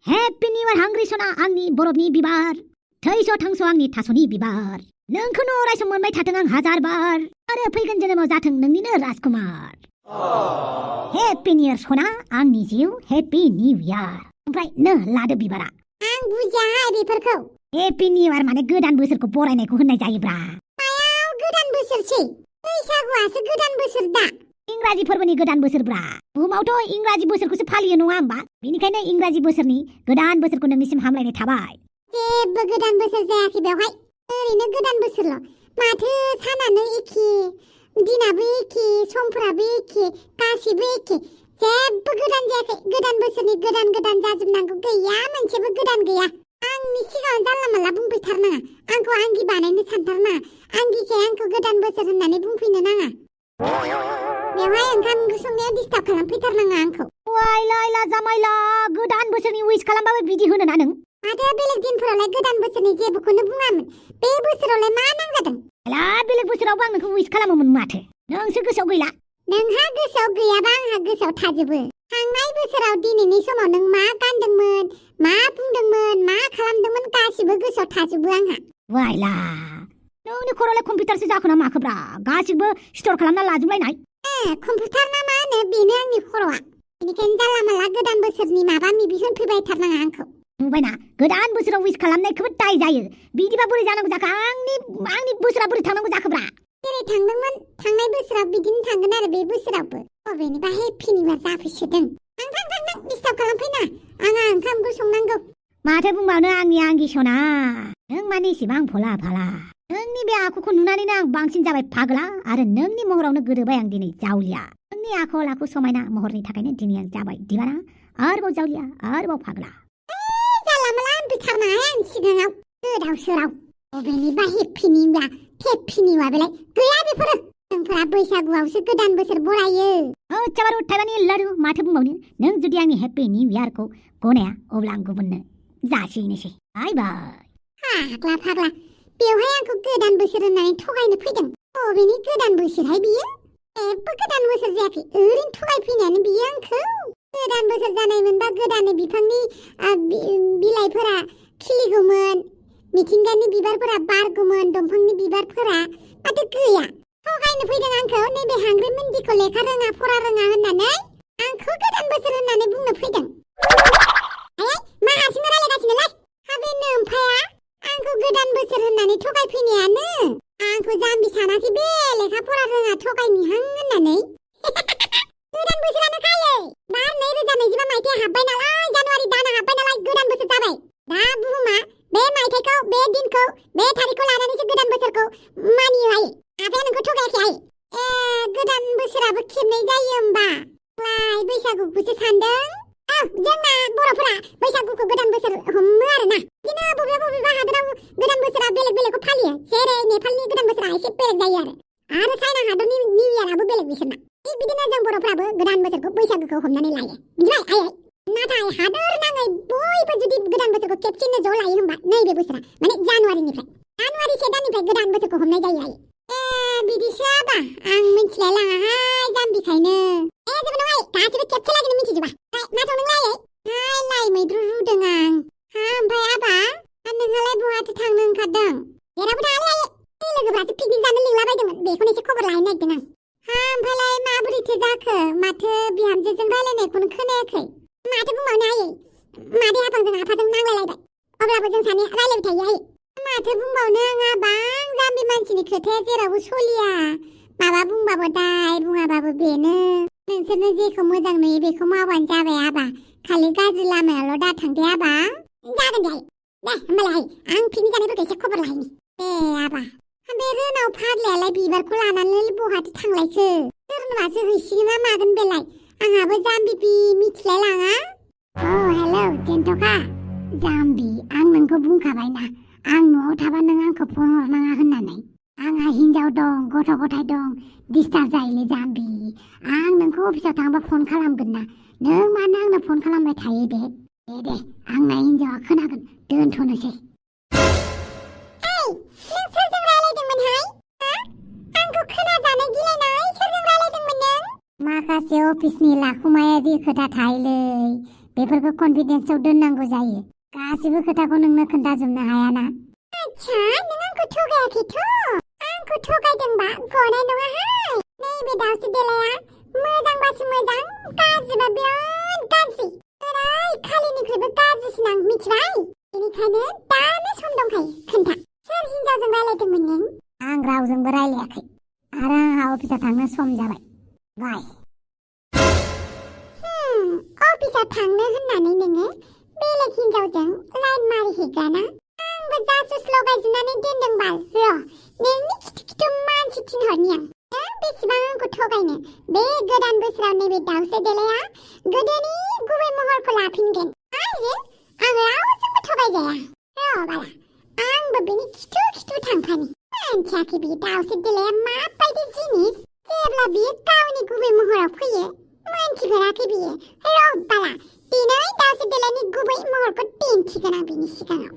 happy new year हांग्रि सना आंनि बरफनि बिबार थैस' थांस' आंनि थास'नि बिबार नोंखौनो अरायसम मोनबाय थाथों आं हाजार बार आरो फैगोन जोनोमाव जाथों नोंनिनो राजकुमार हेपि निउ इयार सना आंनि जिउ हेपि निउ इयार ओमफ्राय नो लादो बिबारा आं बुजिया बेफोरखौ हेपि निउ इयार माने गोदान बोसोरखौ बरायनायखौ होननाय जायोब्रा मायाव गोदान बोसोरसै बैसागुआसो गोदान बोसोर दा इंराजि फोरबोनि गोदान बोसोरब्रा बुहुमावथ' इंराजि बोसोरखौसो फालियो नङा होमबा बेनिखायनो इंराजि बोसोरनि गोदान बोसोरखौ नोंनिसिम हामलायनाय थाबाय जेबो गोदान बोसोर जायाखै बेवहाय ओरैनो गोदान बोसोरल' माथो सानानो एखे दिनाबो एखे समफोराबो एखे गासिबो एखे जेबो गोदान जायाखै गोदान बोसोरनि गोदान गोदान जाजोबनांगौ गैया मोनसेबो गोदान गैया आंनि सिगाङाव जानला मानला बुंफैथारनाङा आंखौ आंगि बानायनो सानथारनाङा आंगिखाय आंखौ गोदान बोसोर होननानै बुंफैनो नाङा बेवहाय ओंखाम ओंख्रि संनायाव डिस्टार्ब खालामफैथारनाङा आंखौ वाइला जामाइला गोदान बोसोरनि उइस खालामबाबो बिदि होनो ना नों माथो बेलेग दिनफोरावलाय गोदान बोसोरनि जेबोखौनो बुङामोन बे बोसोरावलाय मा नांजादों एला बेलेग बोसोरावबो आं नोंखौ उइस खालामोमोन माथो नोंसो गोसोआव गैला नोंहा गोसोआव गैयाबा आंहा गोसोआव थाजोबो थांनाय बोसोराव दिनैनि समाव नों मा गानदोंमोन मा बुंदोंमोन मा खालामदोंमोन गासिबो गोसोआव थाजोबो आंहा वाइला नोंनि खर'लाय कम्पिउटारसो जाखोना माखोब्रा गासिबो स्ट'र खालामना लाजोबलायनाय कम्पिउटार ना मा होनो बेनो आंनि खर'आ बेनिखायनो जानला मानला गोदान बोसोरनि माबा मिबि होनफैबाय थारनाङा आंखौ नुबायना गोदान बोसोराव उइस खालामनायखौबो दाय जायो बिदिबा बोरै जानांगौ जाखो आंनि बोसोरा बोरै थांनांगौ जाखोब्रा जेरै थांदोंमोन थांनाय बोसोराव बिदिनो थांगोन आरो बे बोसोरावबो अबेनिबा हेपि निउ इयार जाफैसोदों थां डिस्टार्ब खालामफैना आंहा ओंखाम ओंख्रि संनांगौ माथो बुंबावनो आंनि आंगि सना नों माने इसेबां भला भाला नोंनि बे आखुखौ नुनानैनो आं बांसिन जाबाय फाग्ला आरो नोंनि महरावनो गोदोबाय आं दिनै जावलिया नोंनि आखल आखु समायना महरनि थाखायनो दिनै आं जाबाय दिवाना आरोबाव जावलिया आरोबाव फाग्ला जानला मानला होनफैथारनाङा आंनि सिगाङाव गोदाव सोराव अबेनिबा happy new year happy new year बेलाय गैया बेफोरो जोंफोरा बैसागुआवसो गोदान बोसोर बरायो चाबारु थाइबानि लारु माथो बुंबावनो नों जुदि आंनि हेपि निउ इयारखौ गनाया अब्ला आं गुबुननो जासिहैनोसै बाय बाय फाग्ला बेवहाय आंखौ गोदान बोसोर होननानै थगायनो फैदों अबेनि गोदान बोसोरहाय बियो जेबो गोदान बोसोर जायाखै ओरैनो थगायफैनायानो बियो आंखौ गोदान बोसोर जानाय मोनबा गोदानै बिफांनि बिलाइफोरा खिलिगौमोन मिथिंगानि बिबारफोरा बारगौमोन दंफांनि बिबारफोरा माथो गैया थगायनो फैदों आंखौ नैबे हांग्रि मोन्दिखौ लेखा रोङा फरा रोङा होननानै आंखौ गोदान बोसोर होननानै बुंनो फैदों मा हारसिंनो रायलायगासिनोलाय हाबे नोमफाया आंखौ गोदान बोसोर होननानै थगायफैनायानो आंखौ जाम्बि सानाखै बे लेखा फरा रोङा थगायनिहां होननानै गोदान बोसोरानो खायै दा 2025 मायथाइया हाबबाय नालाय जानुवारि दाना हाबबाय नालाय गोदान बोसोर जाबाय दा बुहुमा बे मायथाइखौ बे दिनखौ बे थारिखखौ लानानैसो गोदान बोसोरखौ मानियो आइ आफाया नोंखौ थगायाखै आइ गोदान बोसोराबो खेबनै जायो होमबा लाय बैसागुखौसो सानदों जोंना बर'फोरा बैसागुखौ गोदान बोसोर हमो आरोना बिदिनो बबेबा हादोराव गोदान बोसोरा बेलेग बेलेगखौ फालियो जेरै नेपालनि गोदान बोसोरा एसे बेलेग जायो आरो चाइना हादरनि निउ इयाराबो बेलेग बिसोरना बिदिनो जों बर'फ्राबो गोदान बोसोरखौ बैसागुखौ हमनानै लायो मिथिबाय आइ नाथाय हादोर नाङै बयबो जुदि गोदान बोसोरखौ खेबसेनो ज' लायो होमबा नैबे बोसोरा माने जानुवारि 1 दाननिफ्राय गोदान बोसोरखौ हमनाय जायो आइ बिदिसो आबा आं मिथिलाय लाङाहाय जाम्बिखायनो जेबो नङा गासिबो खेबसे लागैनो मिथिजोबा मा संदोंलाय लाइ मैद्रु रुदों आं ओमफ्राय आबा नोंहालाय बहाथो थांनो ओंखारदों जेरावबो थाङालै लोगोफ्रासो पिकनिक जानो लिंलाबायदोंमोन बेखौनो एसे खबर लाहैनो नागिरदों आं ओमफ्रायलाय माबोरैथो जाखो माथो बिहामजोजों रायलायनायखौनो खोनायाखै माथो बुंबावनो आयै मादै आफाजों नांलायलायबाय अब्लाबो जों सानैया रायलायबाय थायो आयै माथो बुंबावनो आं जाम्बि मानसिनि खोथाया जेरावबो सलिया माबा बुंबाबो दाय बुङाबाबो बेनो नोंसोरनो जेखौ मोजां नुयो बेखौ मावबानो जाबाय आबा खालि गाज्रि लामायावल' दाथां दे आबा जागोन दे होमबालाय आं पिकनिक जानायफोरखौ एसे खबर लाहैनि दे आबा बे रोनाव फाग्लायालाय बिबारखौ लानानै बहाथो थांलायखो सोरनोबासो हैसिगोन ना मागोन बेलाय आंहाबो जाम्बि मिथिलाय लाङा हेलौ जेन्थ'खा जाम्बि आं नोंखौ बुंखाबायना आं न'आव थाबा नों आंखौ फन हरनाङा होननानै आंहा हिन्जाव दं गथ' गथाय दं डिस्टार्ब जायोलै जाम्बि आं नोंखौ अफिसाव थांबा फन खालामगोन ना नों मानो आंनो फन खालामबाय थायो दे आंना हिन्जावा खोनागोन दोनथ'नोसै नों सोरजों रायलायदोंमोनहाय आंखौ खोनाजानो गिलायनाय सोरजों रायलायदोंमोन नों माखासे अफिसनि लाखुमाया जि खोथा थायोलै बेफोरखौ कनफिडेन्सआव दोननांगौ जायो गासिबो खोथाखौ नोंनो खोन्थाजोबनो हायाना आच्छा नों आंखौ थगायाखैथ' आंखौ थगायदोंबा गनाय नङाहाय नैबे दाउस्रि देलाया मोजांबासो मोजां गाज्रिबा बिराद गाज्रि ओरै खालिनिख्रुइबो गाज्रिसिन आं मिथिबाय बेनिखायनो दानो सम दंखायो खोन्था सोर हिन्जावजों रायलायदोंमोन नों आं रावजोंबो रायलायाखै आरो आंहा अफिसाव थांनो सम जाबाय बाय अफिसाव थांनो होननानै नोङो बेलेग हिन्जावजों लाइन मारिहैग्राना आंबो जासुस लगायजोबनानै दोनदों बाल र' नोंनि खिथु मानसि थिनहरनि आं बेसेबां आंखौ थगायनो बे गोदान बोसोराव नैबे दाउस्रि देलाया गोदोनि गुबै महरखौ लाफिनगोन आरो आं रावजोंबो थगायजाया र' बाला आंबो बेनि खिथु थांफानि मिन्थियाखै बे दाउस्रि देलाया माबायदि जिनिस जेब्ला बियो गावनि गुबै महराव फैयो मिन्थिफेराखै बियो र' बाला दिनै दाउस्रि देलायनि गुबै महरखौ दिन्थिगोन आं बिनि सिगाङाव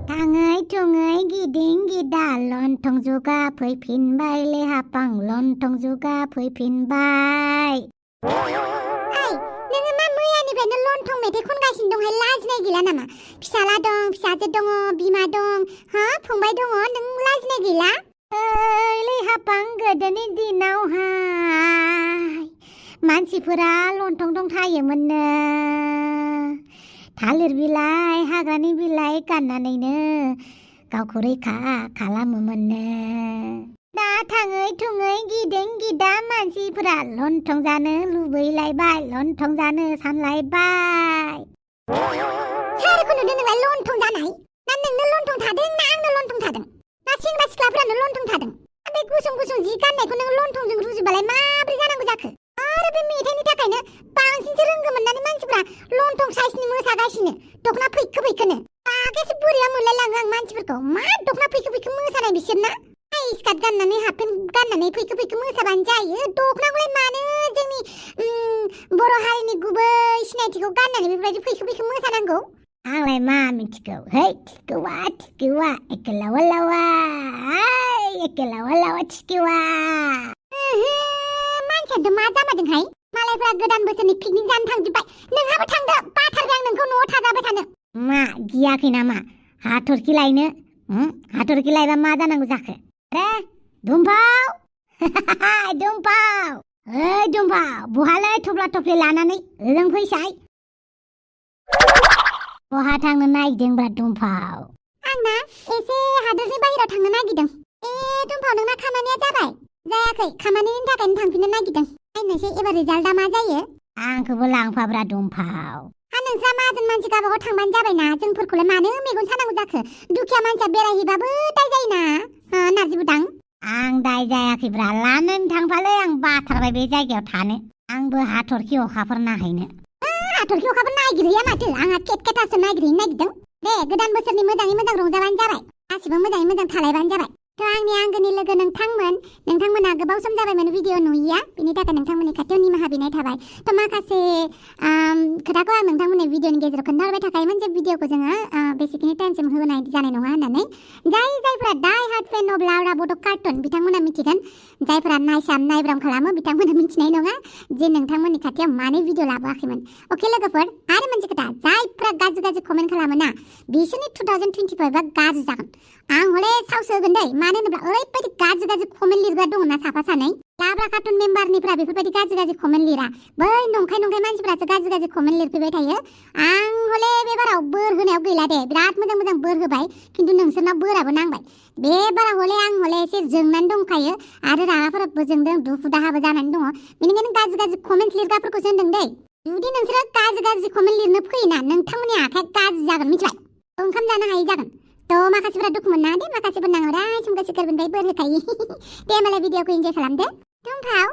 थाङै थुङै गिदिं गिदा लन्थं जुगा फैफिनबाय लेहापां लन्थं जुगा फैफिनबाय ओइ नोङो मा मैयानिफ्रायनो लन्थं मेथाइ खनगासिनो दंहाय लाजिनाय गैला नामा फिसाला दं फिसाजो दङ बिमा दं हा फंबाय दङ नों लाजिनाय गैला लेहापां गोदोनि दिनावहाय मानसिफोरा लन्थं दंखायोमोननो थालिर बिलाइ हाग्रानि बिलाइ गाननानैनो गावखौ रैखा खालामोमोननो दा थाङै थुङै गिदिं गिदा मानसिफोरा लन्थं जानो लुबैलायबाय लन्थं जानो सानलायबाय सोरखौ नुदों नोंलाय लन्थं जानाय ना नोंनो लन्थं थादों ना आंनो लन्थं थादों ना सेंग्रा सिख्लाफोरानो लन्थं थादों बे गुसुं जि गाननायखौ नों लन्थंजों रुजुबालाय माब्रै जानांगौ जाखो आरो बे मेथाइनि थाखायनो बांसिनसो रोंगौ मोननानै मानसिफ्रा लन्थं साइजनि मोसागासिनो दखना फैखोनो आगैसो बोरैबा मोनलायलाङो आं मानसिफोरखौ मा दखना फैखो मोसानाय बिसोरना स्कार्ट गाननानै हाफपेन्ट गाननानै फैखो मोसाबानो जायो दखनाखौलाय मानो जोंनि बर' हारिनि गुबै सिनायथिखौ गाननानै बेबायदि फैखो मोसानांगौ आंलाय मा मिथिगौ है थिखौवा एके लावा लावा थिखौवा मानसियाथ' मा जामारदोंहाय मालायफ्रा गोदान बोसोरनि पिकनिक जानो थांजोब्बाय नोंहाबो थांदो बाथारबाय आं नोंखौ न'आव थाजाबाय थानो मा गियाखै नामा हाथरखि लायनो हाथरखि लायबा मा जानांगौ जाखो रे दुम्पाव दुम्पाव ओइ दुम्पाव बहालै थफ्ला थफ्लि लानानै ओजों फैसाय बहा थांनो नागिरदोंब्रा दुम्पाव आंना एसे हादोरनि बाहेरायाव थांनो नागिरदों दुम्पाव नोंना खामानिया जाबाय जायाखै खामानिनि थाखायनो थांफिननो नागिरदों नायनोसै एबार रिजाल्टआ मा जायो आंखौबो लांफाब्रा दुम्पाव नोंस्रा माजोन मानसि गावबागाव थांबानो जाबायना जोंफोरखौलाय मानो मेगन सानांगौ जाखो दुखिया मानसिया बेरायहैबाबो दाय जायोना नारजि बुदां आं दाय जायाखैब्रा लानानै थांफालै आं बाथारबाय बे जायगायाव थानो आंबो हाथरखि अखाफोर नायहैनो हाथरखि अखाफोर नागिरहैया माथो आंहा केटकेटासो नागिरहैनो नागिरदों दे गोदान बोसोरनि मोजाङै मोजां रंजाबानो जाबाय गासिबो मोजाङै मोजां थालायबानो जाबाय थ' आंनि आंगोनि लोगो नोंथांमोना गोबाव सम जाबायमोन भिडिअ नुयिया बिनि थाखाय नोंथांमोननि खाथियाव निमाहा बिनाय थाबाय थ' माखासे खोथाखौ आं नोंथांमोननि भिडिअनि गेजेराव खोन्थाहरबाय थाखायोमोन जे भिडिअखौ जोङो बेसिकनि टाइमसिम होनाय जानाय नङा होननानै जायफोरा डाइ हार्ट फेन अफ लाब्रा बड' कार्टुन बिथांमोना मिथिगोन जायफोरा नायब्राम खालामो बिथांमोना मिथिनाय नङा जे नोंथांमोननि खाथियाव मानो भिडिअ लाबोआखैमोन अके लोगोफोर आरो मोनसे खोथा जायफोरा गाज्रि कमेन्ट खालामो ना बिसोरनि 2025आ गाज्रि जागोन आं हले सावसो होगोन दै मानो होनोब्ला ओरैबायदि गाज्रि कमेन्ट लिरग्रा दङ ना साफा सानै लाब्रा कार्टुन मेम्बारनिफ्रा बेफोरबायदि गाज्रि कमेन्ट लिरा बै नंखाय मानसिफ्रासो गाज्रि कमेन्ट लिरफैबाय थायो आं हले बे बाराव बोर होनायाव गैला दे बिराद मोजां बोर होबाय खिन्थु नोंसोरनाव बोराबो नांबाय बे बाराव हले आं एसे जोंनानै दंखायो आरो रागाफोराबो जोंदों दुखु दाहाबो जानानै दङ बेनिखायनो गाज्रि कमेन्ट लिरग्राफोरखौसो होनदों दै जुदि नोंसोरो गाज्रि कमेन्ट लिरनो फैयोना नोंथांमोननि आखाया गाज्रि जागोन मिथिबाय ओंखाम जानो हायै जागोन थ' माखासेफोरा दुखु मोननाङा दे माखासेफोर अराय सम गोसो गोरबोनिफ्राय बोर होखायो दे होमबालाय भिडिअखौ इन्जय खालामदो दुम्पाव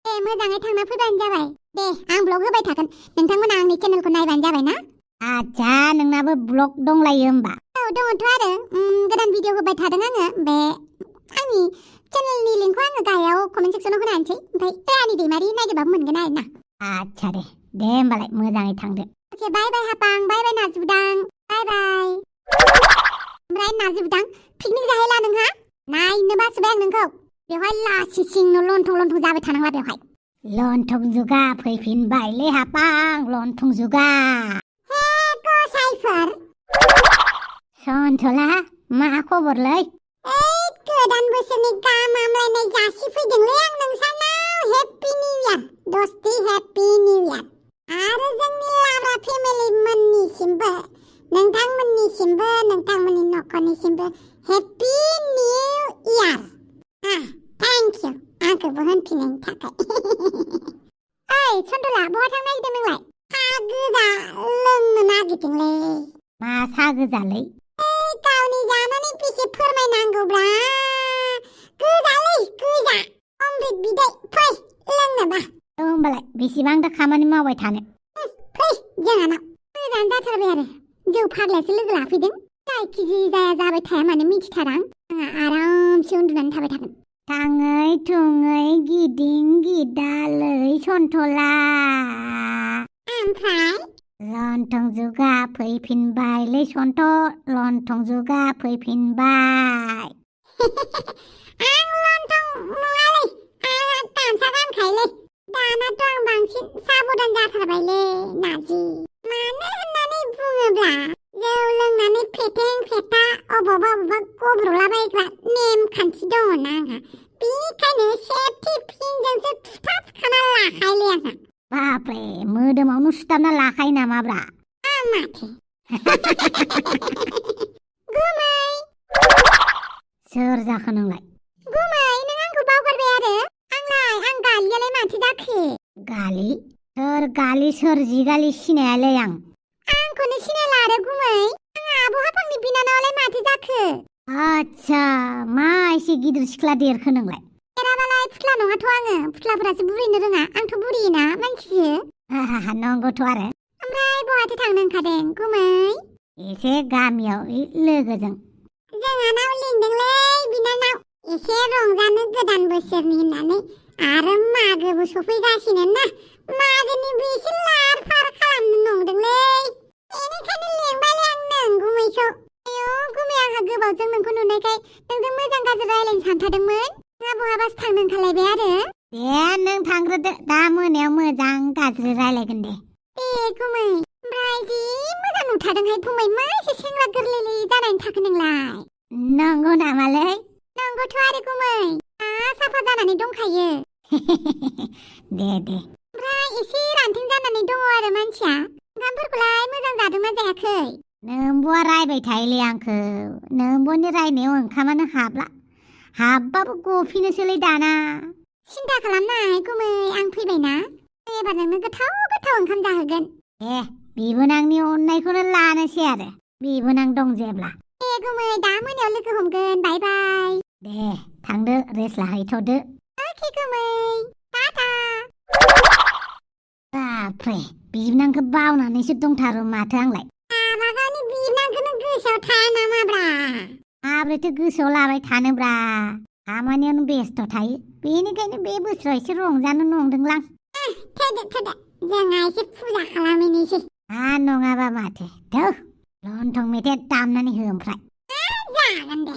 दे मोजाङै थांना फैबानो जाबाय दे आं ब्लग होबाय थागोन नोंथांमोना आंनि चेनेलखौ नायबानो जाबाय ना आच्छा नोंनाबो ब्लग दंलायो होमबा औ दङथ' आरो गोदान भिडिअ होबाय थादों आङो बे आंनि चेनेलनि लिंकखौ आङो गाहायाव कमेन्ट सेक्सनाव होना होनोसै ओमफ्राय रानि दैमारि नागिरबाबो मोनगोन आरो ना आच्छा दे होमबालाय मोजाङै थांदो अके बाय हापां बाय नारजि बुदां बाय ओमफ्राय नारजि बुदां पिकनिक जाहैला नोंहा नायनो बासोबाय आं नोंखौ बेवहाय लासिं सिं लन्थं जाबाय थानांला बेवहाय लन्थं जुगा फैफिनबायलै हापां लन्थं जुगा हे गसाइफोर सन्थला मा खबरलै गोदान बोसोरनि गाहाम हामलायनाय जासिफैदोंलै आं नोंसानाव हेपि निउ इयार दस्ति हेपि निउ इयार आरो जोंनि लाब्रा फेमिलि मोननिसिमबो नोंथांमोननि नखरनिसिमबो happy new year thank you आंखौबो होनफिननायनि थाखाय ओइ सन्थला बहा थांनो नागिरदों नोंलाय सा गोजा लोंनो नागिरदोंलै मा सा गोजालै गावनि जानानै बेसे फोरमायनांगौब्रा गोजालै गोजा अमृत बिदै फै लोंनोबा होमबालाय बेसेबांथो खामानि मावबाय थानो फै जोंहानाव मोजां जाथारबाय आरो जौ फाग्लायासो लोगो लाफैदों जायखिजाया जाबाय थाया मानो मिथिथारा आंहा आरामसे उन्दुनानै थाबाय थागोन थाङै थुङै गिदिं गिदालै सन्थला ओमफ्राय लन्थं जुगा फैफिनबायलै सन्थ लन्थं जुगा फैफिनबाय आं लन्थं नङालै आंहा गामसा गानखायोलै दानाथ' आं बांसिन साबधान जाथारबायलै नाजि मानो होननानै बुङोब्ला जौ लोंनानै फेथें फेथा अबावबा गब्र'लाबायग्रा नेमखान्थि दङना आंहा बेनिखायनो सेफटि पिनजोंसो थुथा थुखाना लाखायोलै आंहा बापरे मोदोमावनो सुथाबना लाखायो नामाब्रा माथो गुमै सोर जाखो नोंलाय गुमै नों आंखौ बावगारबाय आरो आं गालियालाय माथो जाखो गालि सोर गालि सोर जिगालि सिनायालै आंखौनो सिनायला आरो गुमै आं आब' हाफांनि बिनानावालाय माथो जाखो आच्छा मा एसे गिदिर सिख्ला देरखो नोंलाय एराबालाय फुथ्ला नङाथ' आङो फुथ्लाफोरासो बुरैनो रोङा आंथ' बुरियोना मानसिसो नंगौथ' आरो ओमफ्राय बहाथो थांनो ओंखारदों गुमै एसे गामियाव लोगोजों जोंहानाव लिंदोंलै बिनानाव एसे रंजानो गोदान बोसोरनि होननानै आरो मागोबो सफैगासिनो ना मागोनिबो एसे लाहार फाहार खालामनो नंदोंलै बेनिखायनो लिंबायलै आं नों गुमैखौ आयौ गुमै आंहा गोबावजों नोंखौ नुनायखाय नोंजों मोजां गाज्रि रायलायनो सानखादोंमोन बहाबासो थांनो ओंखारलायबाय आरो दे नों थांग्रोदो दा मोनायाव मोजां गाज्रि रायलायगोन दे गुमै ओमफ्राय जि मोजां नुथारदोंहाय फंबाय मा एसे सेंग्रा गोरलै जानानै थाखो नोंलाय नंगौ नामालै नंगौथ' आरो गुमै साफा जानानै दंखायो दे ओमफ्राय एसे रानथें जानानै दङ आरो मानसिया ओंखामफोरखौलाय मोजां जादोंना जायाखै नोंबुआ रायबाय थायोलै आंखौ नोंबुनि रायनायाव ओंखामानो हाबबाबो गफिनोसोलै दाना सिन्था खालामनाय गुमै आं फैबायना एबार नोंनो गोथाव ओंखाम जाहोगोन बिबोनांनि अननायखौनो लानोसै आरो बिबोनां दं जेब्ला गुमै दा मोनायाव लोगो हमगोन बाय बाय दे थांदो रेस्ट लाहैथ'दो अके गुमै टाटा बाप्रे बिबोनांखौ बावनानैसो दंथारो माथो आंलाय गावनि बिबोनांखौनो गोसोआव थाया नामाब्रा माब्रैथो गोसोआव लाबाय थानोब्रा खामानियावनो बेस्थ' थायो बेनिखायनो बे बोसोराव एसे रंजानो नंदोंलां थोदो जोंहा एसे फुजा खालामहैनोसै नङाबा माथो लन्थं मेथाइ दामनानै हो ओमफ्राय जागोन दे